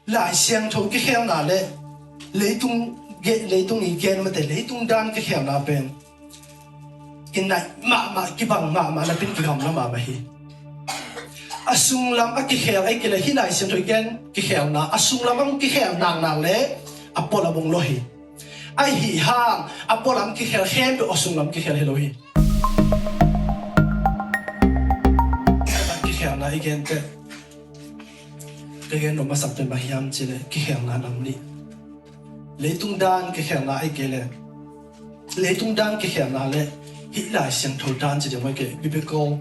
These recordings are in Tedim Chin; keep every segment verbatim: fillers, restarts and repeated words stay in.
Lai Siangtho kikhelna le leitung, ge- leitung i gen mate, leitung dan kikhelna pen kinaih mahmah, kibang mahmah, napin kigamla mahmah hi. A sunglam a kikhel ei kile, hih Lai Siangtho i gen kikhelna a sunglam a hong kikhel naknak le a pualam hong lo hi. Ahi hang a pualam kikhel khempeuh a sunglam kikhel hi lo hi. Kikhelna i gen teh, ka gen nop masak pen bang hiam cile, kikhelna nam nih. Leitung dan kikhelna ei kei le, leitung dan kikhelna le hih Lai Siangtho dan ci ding mai kei, biblical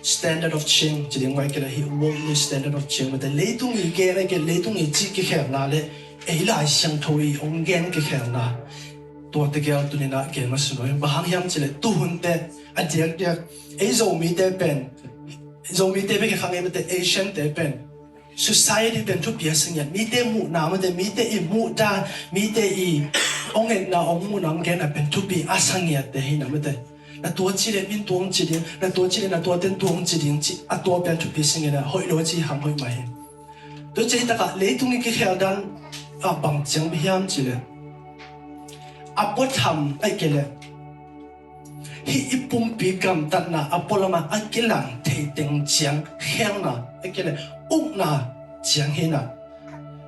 standard of change ci ding mai kei le, hih worldly standard of change mate, leitung i gen ei kei, leitung i ci kikhelna le ei Lai Siangtho i hong gen kikhelna, tua tegel tuninah gen masa nuam. Bang hang hiam cile, tuhunte a diakdiak ei Zomite pen, Zomite bek hi kha ngei mate, Asian te pen society pen thupi a sa ngiat, mite muhna mate, mite i muhdan, mite i hong etna, hong muhna, hong genna pen thupi a sa ngiatte hi na mate. Na tua ci le min tuang ci ding, na tua ci le na tua ten tuang ci ding ci, a tua pen thupi a sa ngiat a hoih lo ci hang hoih mah hi. Tua ci takah leitung i kikhel dan a bang ciang hiam cile, a puatham ei kei le hih i pumpi gamtatna a pualam a kilang thei teng ciang khelna ei kei le ukna ciang hi na.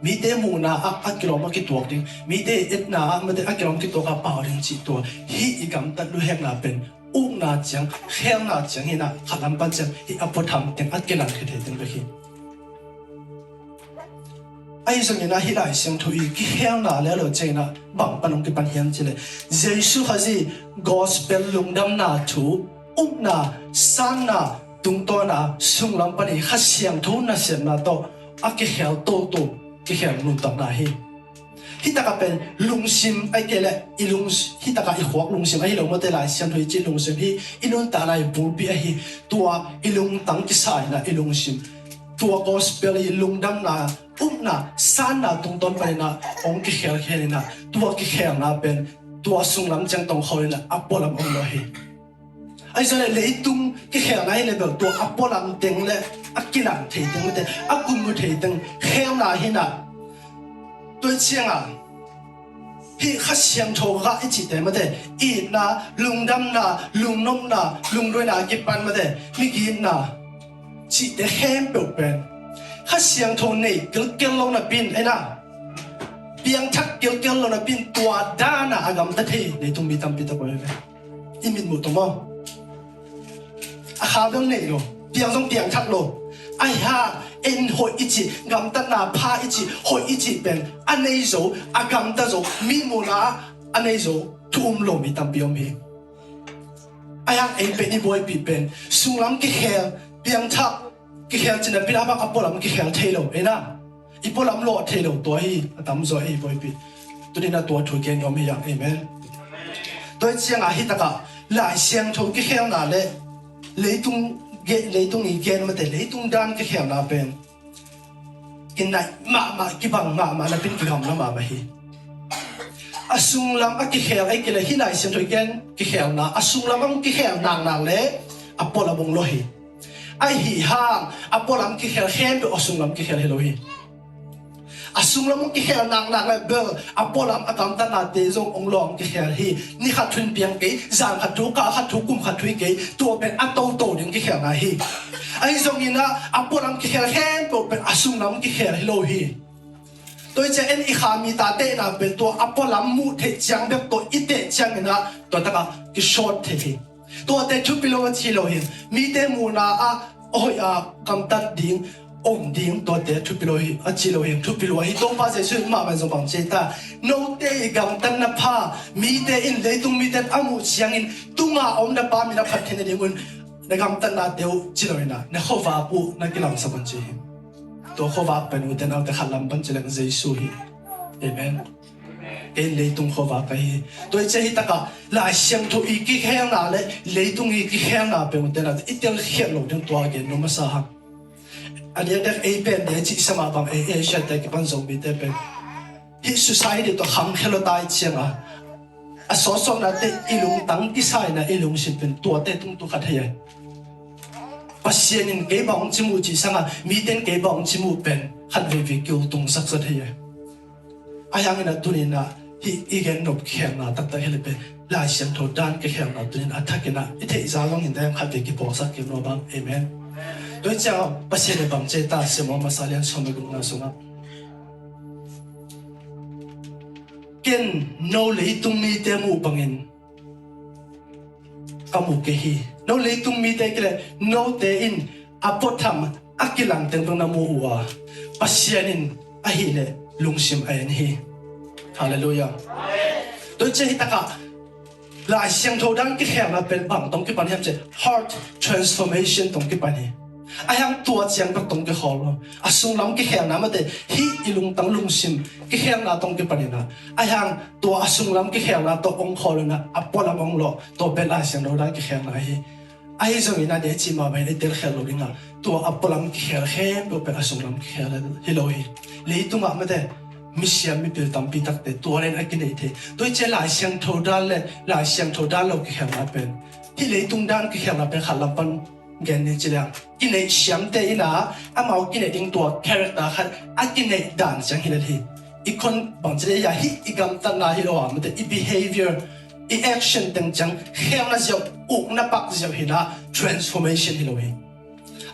Mite muhna a, a kilawm a kituak ding, mite etna a, mate a kilawm kituak a pau ding cih tua hih i gamtat luhekna pen ukna ciang, khelna ciang hi na, khatlam pan ciang hih a puatham teng a kilang thei thei teng bek hi. Ahi zongin ah hih Lai Siangtho i kikhelna le lo ciangin ah bang pan hong kipan hiam cile, Jesu Khazih gospel lungdamna thu, upna, sanna, tungtawna sunglam pan i Kha Siangtho nasepna tawh a kikhel toto kikhel nuntakna hi. Hih takah pen lungsim ahi kei le i lung, hih takah i khuak lungsim ahi lo mawte, Lai Siangtho i cih lungsim hi, i nuntakna i bulpi ahi. Tua i lungtang kisa inah i lungsim tua gospel i lungdamna, upna, sanna tungtawn paninah hong kikhelkhel inah tua kikhelna pen tua sunglam ciang tongkho inah a pualam om lo hi. Ahi zong le leitung kikhelna hi le bel tua a pualam teng le a kilang thei teng le a kumnu thei teng khelna hi na. Tua ciangah hih Kha Siangtho gah i cihte mate, itna, lungdamna, lungnopna, lungduaina a kipan mate, migitna cihte khempeuh pen Kha Siangtho nei kilkel lo napi in, ei na, piangthak kilkel lo napi in tua dana a gamta thei leitung mi tampi tak om hi ve. I mitmuh tawh maw? A kha bel nei lo, piang zong piangthak lo. Ahi hang en hoih i cih, gamtatna pha i cih, hoih i cih pen a nei zo, a gamta zo, mi muhna a nei zo thu um lo mi tampi om hi. Ahi hang ei pen i buaipih pen sunglam kikhel, piangthak kikhel cih napi in a bang a pualam kikhel thei lo, ei na. I pualam lawh thei lo tua hi a tamzaw, ei buaipih. Tuni na tua thu gen nuam hi hang. Amen. Tua hi ciangah hih takah Lai Siangtho kikhelna le leitung ge- leitung i gen mate, leitung dan kikhelna pen kinaih mahmah, kibang mahmah, napin kigamla mahmah hi. A sunglam a kikhel ei kile, hih Lai Siangtho i gen kikhelna a sunglam a hong kikhel naknak le a pualam hong lo hi. Ahi hang a pualam kikhel khempeuh a sunglam kikhel hi lo hi. A sunglam hong kikhel naknak le bel a pualam a gamtatnate zong hong lawm kikhel hi. Ni khat thu in piang kei, zan khat thu, kal khat thu, kum khat thu hi kei, tua pen a toto ding kikhelna hi. Ahi zongin ah a pualam kikhel khempeuh pen a sunglam kikhel hi lo hi. Tua hi ciang en i kha mi tate na pen tua a pualam muh theih ciang bek tawh i teh ciangin ah tua takah kisawt thei hi. Tuate thupi lo a ci lo hi. Mite muhna ah a hoih a gamtat ding, om ding, tuate thupi lo hi a ci lo hi. Thupi lo hi. Topa Jesuh in mahmah zong bang ci ta, note i gamtatna pha, mite in, leitung mite in a muh ciangin tunga om na Pa min a phat theihna dingun na gamtatnate uh ci lo hi na, na khuavak uh na kilangsak un ci hi. Tua khuavak pen ute naute khatlam pan ci leng Jesuh hi. Amen. Kei leitung khuavak ka hi. Tua hi ciah hih takah Lai Siangtho i kikhelna le leitung i kikhelna pen ute naute i telkhiat loh ding tua gen nuam masa hang. A diakdiak ei pen dia cih sa mah bang ei Asia te kipan Zomite pen hih society tawh khangkhia lo ta i cianga a sawtsawtnate i lungtang kisa ina i lungsim pen tuate tung tu khat hi ai. Pasian in kei bang hong cim uh cih sangah mite in kei bang hong cim uh pen khat veivei kiu tungsak zat hi e. Ahi hangin a tuni-in ah hih i gen nop kikhelna taktak hi le pen Lai Siangtho dan kikhelna tuni-in a thakin ah i theihsa zong in dang khat vei kiphawksak kik nuam hang. Amen. Tua hi ciang Pasian in bang ci ta, Samuel masa lian sawm le gukna sungah, ken no leitung mite muh bangin ka mu kei hi. No leitung mite kileh note in a puatham a kilang teng dong na mu uh a, Pasian in ahileh lungsim a en hi. Halleluiah. Tua ciang hi takah Lai Siangtho dan kikhelna pen bang tawh kipan hiam cih leh heart transformation tawh kipan hi. Ahi hang tua ciang bek tawh kikhel lo. A sunglam kikhelna mate hih i lungtang lungsim kikhelna tawh kipan hi na. Ahi hang tua a sunglam kikhelna tawh hong khol lo na, a pualam hong lawh, tua pen Lai Siangtho dan kikhelna hi. Ahi zongin a dei cih mah bangin i telkhial lo ding a, tua a pualam kikhel khempeuh pen a sunglam kikhel hi lo hi. Leitungah mate misiam mipil tampi takte tua len a kineih thei. Tua hi ciang Lai Siangtho dan le Lai Siangtho dan lo kikhelna pen, hih leitung dan kikhelna pen khat lam pan gen ni ci leng, kineih siamte in a, amau kineih ding tua character khat a kineih dan ciang hi lel hi. I khon bang ci leh ya hih i gamtatna hi lo a, mate i behavior, i action teng ciang khelna ziau, ukna pak ziau hi na, transformation hi lo hi.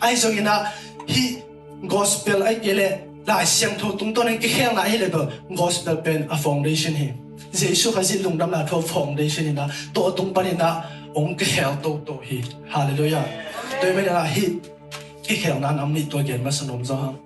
Ahi zongin ah hih gospel ahih kei leh Lai Siangtho tungtawn in kikhelna ahi leh bel gospel pen a foundation hi. Jesu Khazih lungdamna thu a foundation hi na, tua tung panin ah hong kikhel toto hi. Halleluiah. Tua hi manin ah hih kikhelna nam nih tua gen masa nuam zaw hang.